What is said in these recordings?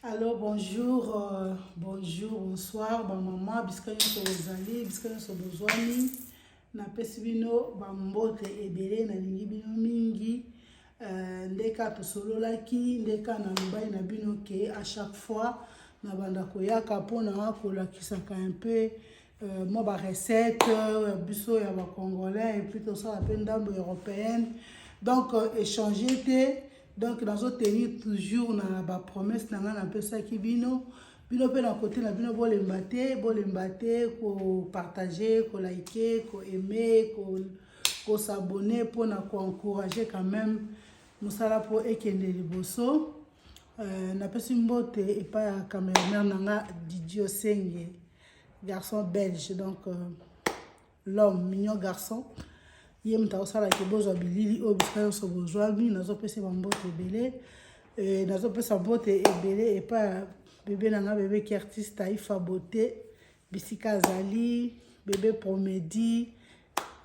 Allo bonjour euh, bonjour bonsoir ba maman bisika nyonso bozali bisika nyonso bozwami napesi bino bambote ebele nalingi bino mingi euh, nde kaka tosololaki nde kaka nalobaki na bino ke à chaque fois nabanda koyaka mpona kolakisaka un peu euh, mwa barecette euh, biso ya bacongolais epuis tosala mpe ndambo européenne donc euh, échange te. Donc nazo tenir toujours na ba promesse na nga napesaki bino. Bino pe na côté na bino bolemba te, bolemba te ko partager, ko liker, ko aimer, ko ko s'abonner pona ko encourager quand même musala po ekende liboso. Euh, napesi mbote epai ya cameraman na nga Didier Osenge, garçon belge donc euh, L'homme, mignon garçon. Ye moto akosala ke bozwa bilili oyo bisika nyonso bozwami. Nazopesa bambote ebele. Eh, nazopesa mbote ebele epai ya bebe na nga bebe Kertis Taifa Beauté bisika azali bebe Promedi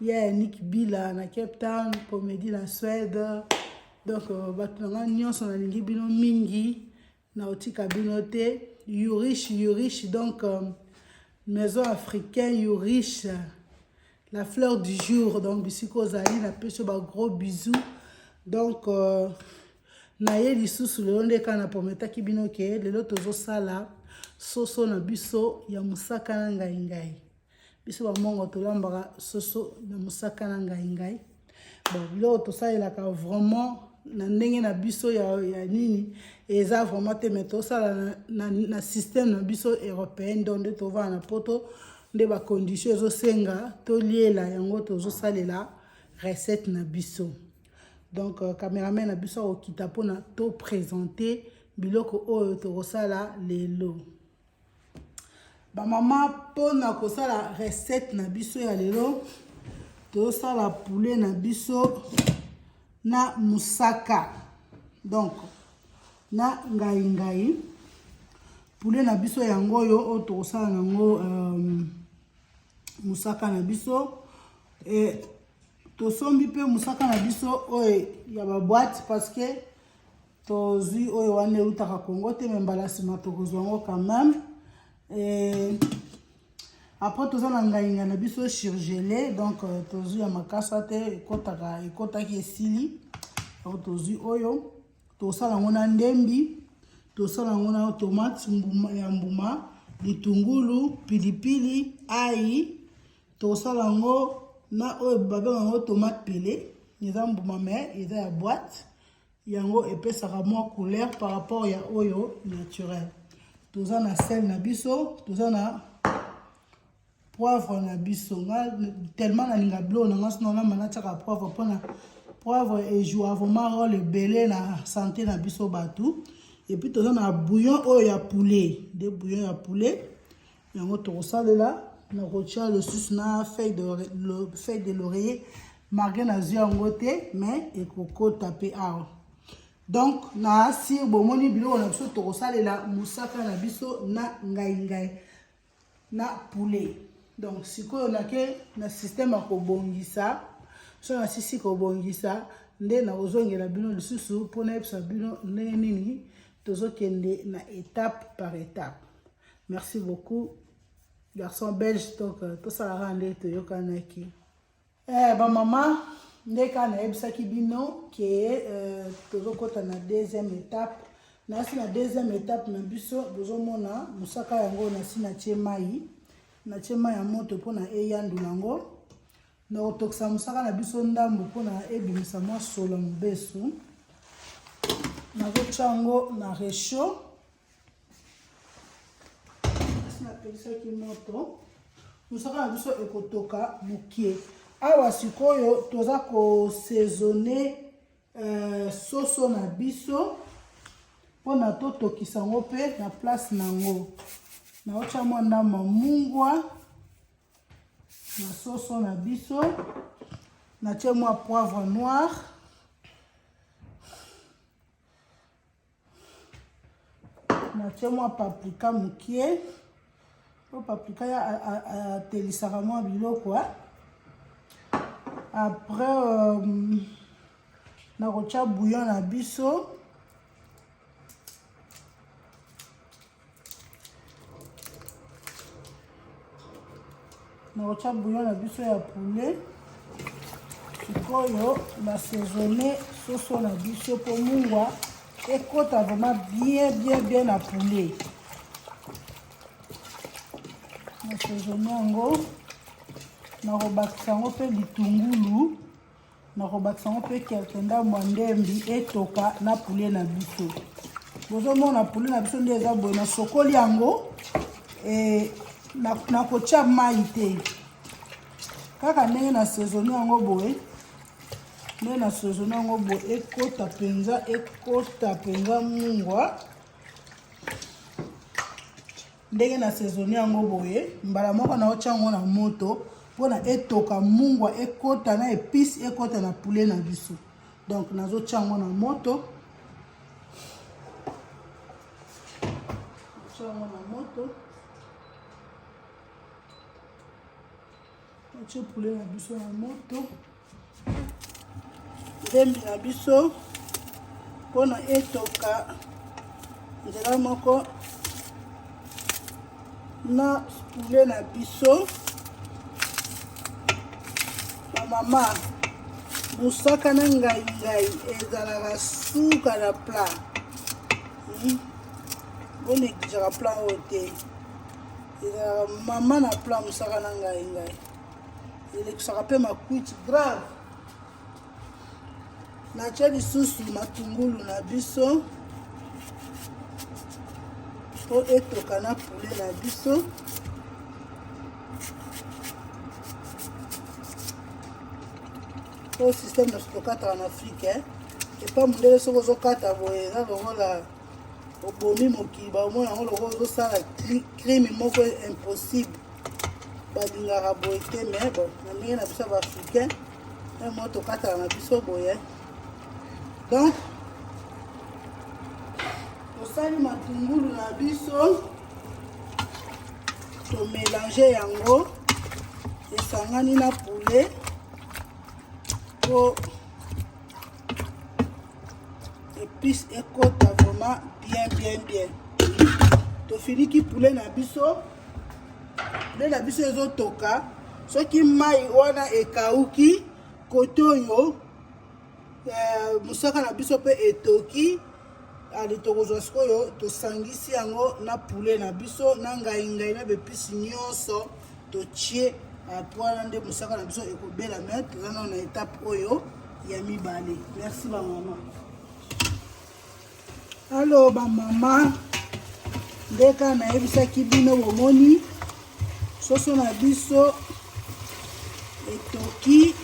ya Yannick Bila na Cape Town, Promedi na Suède. Donc euh, bato na nga nyonso nalingi bino mingi. Nakotika bino te. Yurich, Yurich, donc euh, maison africain Yurich, la fleur du jour. Donc bisika ozali, napesi yo ba gros bisous. Donc euh, naye lisusu lelo nde kaka na prometaki bino ke lelo tozosala soso na biso ya mosaka na ngai ngai. Biso ba mongo tolambaka soso na mosaka na ngai ngai. Bon, biloko tosalelaka vraiment na ndenge na biso ya, ya nini eza vraiment te, mais tosala na, na, na système na biso européenne, donc nde tovanda na poto nde ba condition ezosenga toliela yango, tozosalela recette na biso. Donc euh, cameraman na biso akokita mpona to présenter biloko oyo tokosala lelo. Ba mama mpona kosala recette na biso ya lelo, tozosala poulet na biso na moussaka, donc na ngai ngai. Poulet na biso yango oyo oyo tokosala nango euh, moussaka na biso. E, tosombi mpe moussaka na biso oyo ya ba boîte parce que tozwi oyo wana eutaka Congo te, me mbala nsima tokozwa yango quand même. E, après toza na ngainga na biso surgelé, donc euh, tozwi ya makasa te, ekotaka ekotaki esili. Donc tozwi oyo tosala yango na ndembi, tosala yango na tomate mbuma, ya mbuma, litungulu, pilipili, ai. Tosala yango na oyo babenga yango tomate pele, eza mbuma me eza ya boîte. Yango epesaka mwa couleur par rapport ya oyo naturel. Toza na sel na biso, toza na poivre na biso. Nga tellement nalinga biloko na nga, sino namba natiaka poivre mpona poivre ejoua vraiment role ebele na santé na biso bato. Et puis toza na bouillon oyo ya poulet, nde bouillon ya poulet yango tokosalela na kotia lisusu na feuille de, feuille de laurier, malgré nazwi yango te, mais ekokota mpe awa. Donc na sir bomoni biloko na biso tokosalela mosaka na biso na ngai ngai na poulet. Donc sikoyo nake na système ya kobongisa. So nasisi kobongisa nde nakozongela bino lisusu mpo nayebisa bino ndenge nini tozokende na étape par étape. Merci beaucoup garçon belge. Donc euh, tosalaka nde toyokanaki. Eh, bamama, nde kaka nayebisaki bino ke euh, tozokɔta na deuxième étape. Nasi na deuxième étape na biso, bozomona mosaka yango nasi natie mai, natie mai ya moto mpona eyandula yango. Nakotokisa mosaka na biso ndambo mpona ebimisa mwa solo mobesu. Nakotia yango na rechaud. Nasi napelisaki moto, mosaka na biso ekotoka mokie. Awa sikoyo toza kosaisonne euh, soso na biso mpona totokisa yango mpe na place na yango. Naotya mwa ndambo ya mungwa na soso na biso, natie mwa poivre noir, natie mwa paprika mokie po paprika ya atelisaka mwa biloko. Après euh, nakotya bouillon na biso. Nakotya bouillon na biso ya poulet. Sikoyo na saisonne soso na biso mpo mungwa ekota vraiment bien bien bien na poulet. Na saisonne yango, nakobakisa yango mpe litungulu. Nakobakisa yango mpe quelque ndambo ya ndembi etoka na poulet na biso. Bozomona poulet na biso nde eza boye, nasokoli yango e, nakotya mai te, kaka ndenge na saisonne yango boye, nde na saisonne yango boye ekota mpenza, ekota mpenza mungwa. Ndenge na saisonne yango boye, mbala moko naotya yango na moto mpona etoka mungwa ekota na epice ekota na poulet na biso. Donc nazotya yango na moto, tya yango na moto, natie poulet na biso na moto, ndembi na biso mpona etoka nzela moko na poulet na biso. Bamama, mosaka na ngai ngai ezalaka suka na plat. Bonegligeaka plat oyo te, ezalaka mama na plat. Mosaka na ngai ngai elekisaka mpe makwiti grave. Natie lisusu matungulu na biso mpo etoka na poulet na biso. Po système nyonso tokataka na Afrique, eh? Epa mondele soki ozokata boye eza lokola obomi mokili, baomona yango lokola ozosala crime moko impossible. Balingaka boye te, mais bon, na ndenge na biso ya baafricain mo tokataka na biso boye. Donc tosali matungulu na biso, tomélange yango esangani na poulet po épice ekota vraiment bien bien bien. Tofiniki poulet na biso, poulet na biso ezotoka. Soki mai wana ekauki, kote oyo mosaka na biso mpe etoki. Ale, tokozwa sikoyo, tosangisi yango na poulet na biso na ngai ngai na bepisi nyonso totie. Po wana nde mosaka na biso ekobela. Me toza nano na étape oyo ya mibale. Merci bamama. Alo bamama, nde kaka nayebisaki bino, bomoni soso na biso etoki,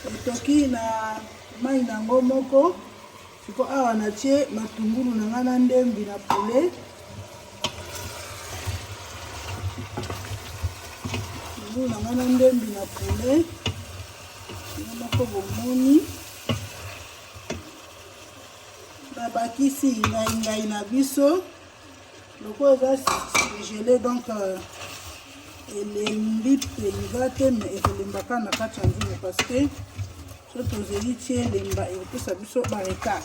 etoki na mai na yango moko. Siko awa natie matungulu na ngai na ndembi na poulet. Matungulu na ngai na ndembi na poulet yango moko, bomoni babakisi ngai ngai na biso lokola eza surgelé, donc elembi mpenza te, mais ekolembaka na kati ya nzungu, parce que so tozeli tie elemba ekopesa biso baretard.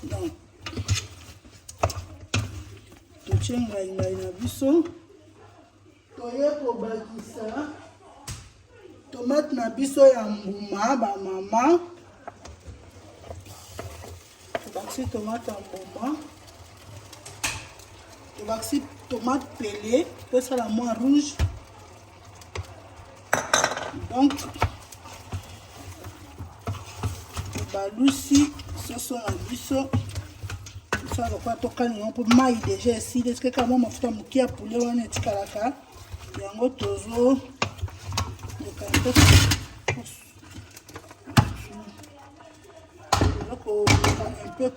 Donc totie ngai ngai na biso, toye kobakisa tomate na biso ya mbuma. Bamama, tobakisi tomate ya mbuma, tobakisi tomate pele po esala mwa rouge. Donc tobalusi soso na biso, tosala lokola tokalinga mpo mai deja esili, eske kaka mwa mafuta moke ya poulet wana etikalaka, yango tozo koka un peu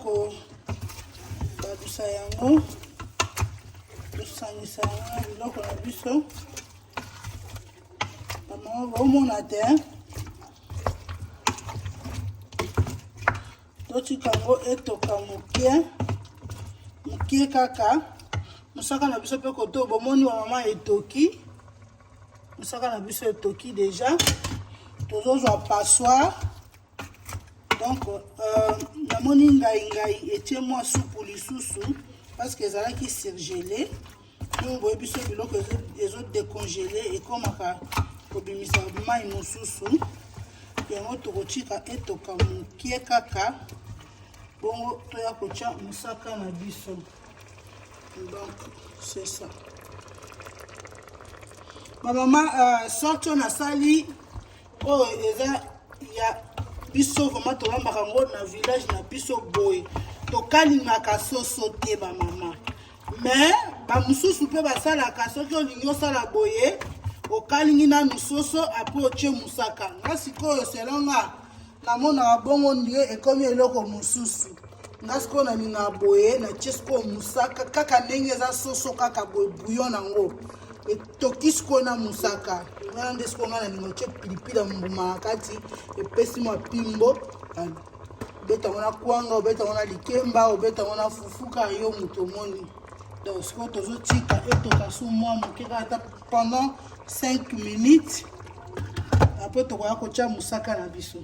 kobalusa yango, tosangisa yango na biloko na biso. Bamama, bomona te, totika yango etoka moke moke kaka. Mosaka na biso mpe koto, bomoni bamama, etoki. Mosaka na biso etoki deja, tozozwa passoire. Donc namoni ngai ngai etie mwa supu lisusu parce que ezalaki surgelé. Ndenge boyebi so biloko ezo décongeler, ekomaka kobimisa mai mosusu. Yango tokotika etoka mokie kaka bongo, toya kotia mosaka na biso. Donc c'est ça, bamama. Sorte oyo nasali oyo eza ya biso vraiment, tolambaka yango na village na biso boye. Tokalingaka soso te, bamama, mais bamosusu mpe basalaka. Soki olingi osala boye, okalingi nanu soso, après otie mosaka. Nga sikoyo, selon nga, namonaka bongo ndie ekomi eloko mosusu. Nga sikoyo nalingaka boye, natie sikoyo mosaka kaka ndenge eza soso, kaka boye, bouillon nango etoki sikoyo na mosaka wana. Nde sikoyo nga nalinga otie pilipili ya mbuma na kati, epesi mwa pimbo. Obetango na kwanga, obetango na likemba, obetango na fufu, kaka yo moto omoni. Donc sikoyo tozotika etoka su mwa moke kaka, ata pendant 5 minutes, après tokoya kotia mosaka na biso.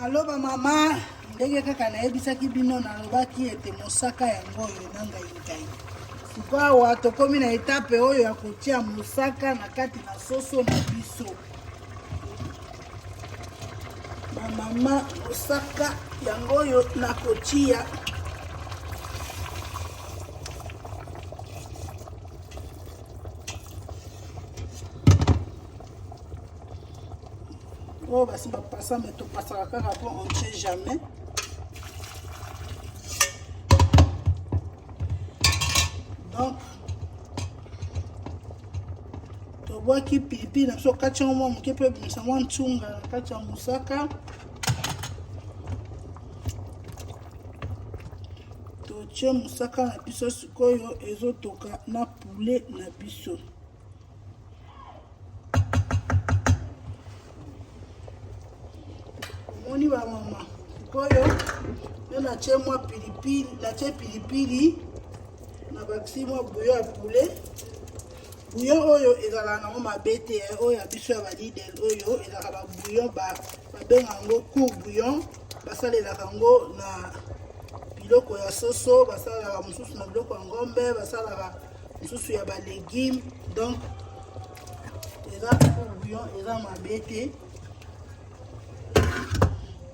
Alo bamama, ndenge kaka nayebisaki bino, nalobaki ete mosaka yango oyo na ngai ngai. Sikoyo awa tokómi na etape oyo ya kotia mosaka na kati na soso na biso. Bamama, mosaka yango oyo nakotia. Oyo basi bapasa, me topasaka kaka mpo on sait jamais. Donc tobwaki pilipili na biso, kati yango mwa moke mpo ebimisa mwa ntunga na kati ya mosaka. Totie mosaka na biso, sikoyo ezotoka na poulet na biso. Omoni bamama, sikoyo nde natie mwa pilipili, natie pilipili, nabakisi mwa bouillon ya poulet. Bouillon oyo ezalaka nango mabe te, oyo ya biso ya baLidl oyo ezalaka babouillon, babenga yango court bouillon. Basalelaka yango na biloko ya soso, basalelaka mosusu na biloko ya ngombe, basalaka mosusu ya balégume. Donc eza court bouillon, eza mabe te.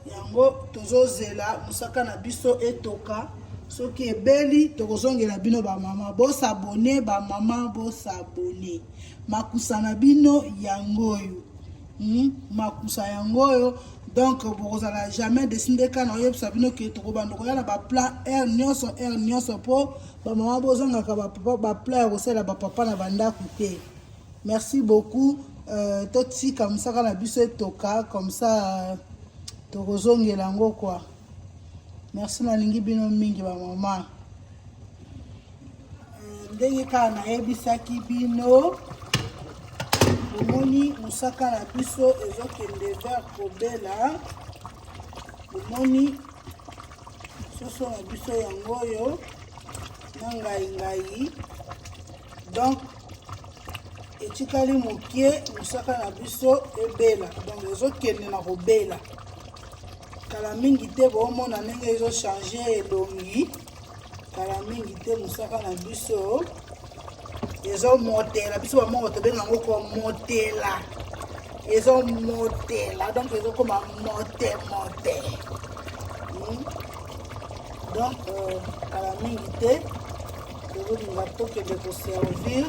Yango tozozela mosaka na biso etoka. Soki ebeli, tokozongela bino. Bamama, bos'abonner, bamama, bos'abonner. Makusa na bino yango oyo, Makusa yango oyo. Donc bokozala jamais déçus. Ndeka na oyebisa bino ke tokobanda koya na baplat heure nyonso, heure nyonso, mpo bamama bozangaka baplat ya kosalela bapapa na bandako te. Merci beaucoup. Totika mosaka na biso etoka comme ça, tokozongela yango quoi. Merci, nalingi bino mingi, bamama. Ndenge kaka nayebisaki bino, omoni mosaka na biso ezokende vers kobela. Omoni soso na biso yango oyo na ngai ngai. Donc etikali mokie mosaka na biso ebela, donc ezokende na kobela kala mingi te. Boomona ndenge ezochanger elongi. Kala mingi te mosaka na biso ezomotela biso. Bamoko tobenga yango komotela, ezomotela, donc ezokoma mote mote. Donc kala mingi te tozolinga tokende koservir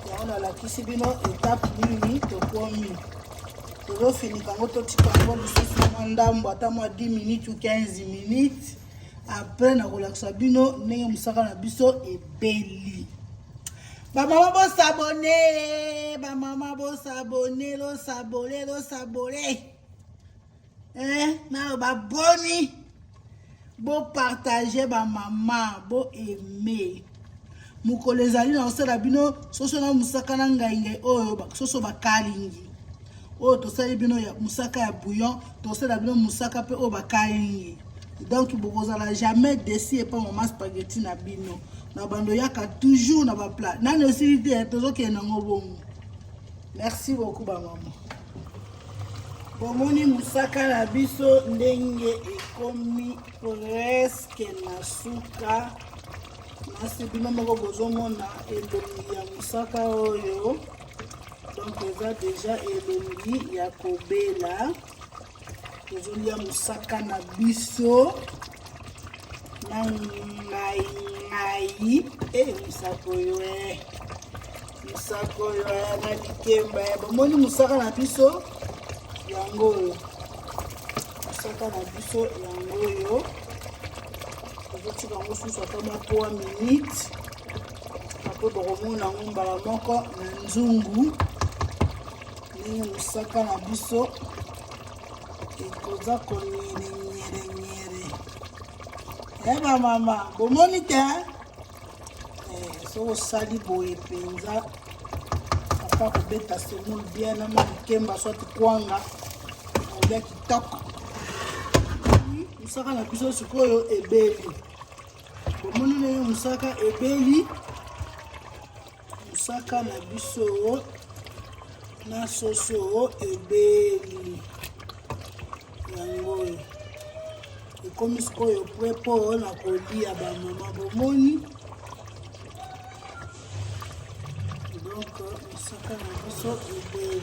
yango. Nalakisi bino etape nini tokomi. Tozofinika yango, totika yango lisusu mwa ndambo, ata mwa 10 minutes ou 15 minutes. Après nakolakisa bino ndenge mosaka na biso ebeli. Bamama, bos'abonner, bamama, bos'abonner, losabole, losabole, eh, naloba boni, bopartager, bamama, boaimer. Mokolo ezali na kosala bino soso na mosaka na ngai ngai oyo, soso bakalingi oyo tosali bino ya mosaka ya bouillon, tosala bino mosaka mpe oyo bakalingi. Donc bokozala jamais déçus epa Mama Spaghetti na bino. Na bando yaka toujours na baplat nani osili te, tozokende nango bongo. Merci beaucoup, bamama. Bomoni mosaka na biso ndenge ekomi presque na suka. Nasi bino moko bozomona elongi ya mosaka oyo, donc eza deja elongi ya kobela. Tozolia mosaka na biso na ngai ngai e mosaka oyo e mosaka oyo e na likemba e bomoni mosaka na biso yango oyo, mosaka na biso yango oyo. Tozotika yango susu ata mwa 3 minutes, apres bokomona yango mbala moko na nzungu ndenge mosaka na biso ekoza konyere nyere nyere. E bamama, bomoni te soki osali boye mpenza, papa kobeta semoule bien na mwa likemba soit kwanga, olia kitoko. Mosaka na biso sikoyo ebeli, bomoni ndenge mosaka ebeli. Mosaka na biso na soso ebeli, yango oyo ekomi sikoyo prêt mpo na kolia. Bamama, bomoni, donc mosaka na biso ebeli.